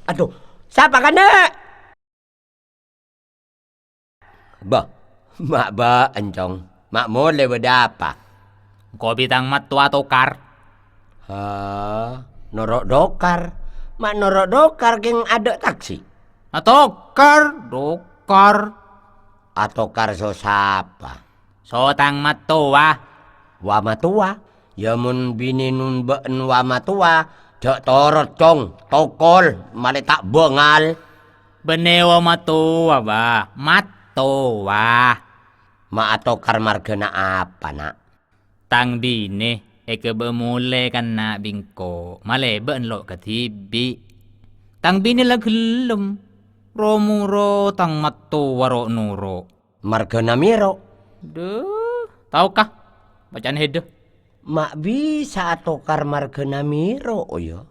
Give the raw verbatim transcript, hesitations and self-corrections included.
Adhu, sapa kana'? Bâh, ma' bâ'en, Cong. Ma' molè bâdâ apa? Engko' bi' tang mattowa tokar. Ha, noro' dokar. Ma' noro' dokar kèng adâ' taksi. Atokar, dokar. Atokar so sapa? So tang mattowa. Wa mattowa? Ya mon binè nun bâ'en wa mattowa, jhâ' torot, Cong. Tokol, malè ta' bângal. Bânnè wa mattowa, Bâh. Mattowa. Ma' atokar marghâna apa, Na'? Tang binè èghâbây molè kana' bi' engko', malè bâ'en lo' kadhibi'. Tang binè la ghellem. Ro-moro tang mattowa ro'-noro'. Marghâna Miro'. Dhu, tao ka? Bâca'an hèdâ. Ma' bisa atokar marghâna Miro', ya?